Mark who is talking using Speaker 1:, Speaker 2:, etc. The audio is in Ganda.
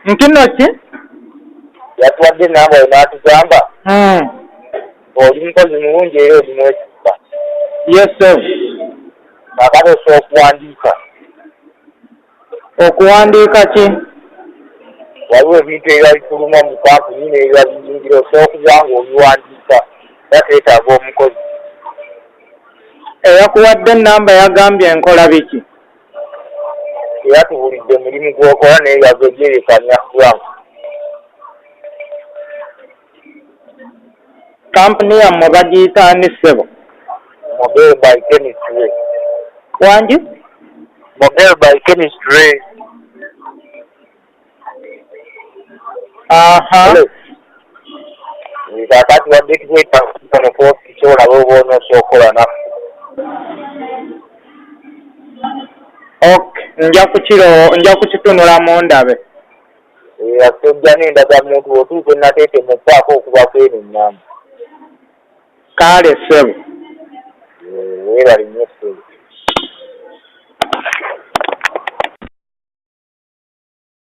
Speaker 1: Nti nno ki?
Speaker 2: Yatuwadde enamba yo n'atugamba oli mukozi mulungi era oli mwesigwa.
Speaker 1: Yes, ssebo.
Speaker 2: Kaakati osobola okuwandiika?
Speaker 1: Okuwandiika ki?
Speaker 2: Waliwo ebintu ebiba bifuluma mu kampuni n'ebiba biyingira osobola okuba ng'obiwandiika era twetaaga omukozi.
Speaker 1: Eyakuwadde ennamba yagambye nkola biki?
Speaker 2: Teyatubulidde mulimu gw'okola naye yagejerekanya Frank.
Speaker 1: Kampuni yammwe bagiyita ani ssebo?
Speaker 2: Model by Chemistry.
Speaker 1: Wangi?
Speaker 2: Model by Chemistry.
Speaker 1: Aha.
Speaker 2: Kaakati wadde twetaaga ku ofiisi olabe oba onoosobola okukola naffe.
Speaker 1: Ok, nja kukiro nja kukitunulamu ndabe.
Speaker 2: Ate ojja n'endagamuntu bw'otuuka e Nateete mu ppaaka okuba kw'eno ennamba.
Speaker 1: Kale ssebo.
Speaker 2: Weebale nnyo ssebo.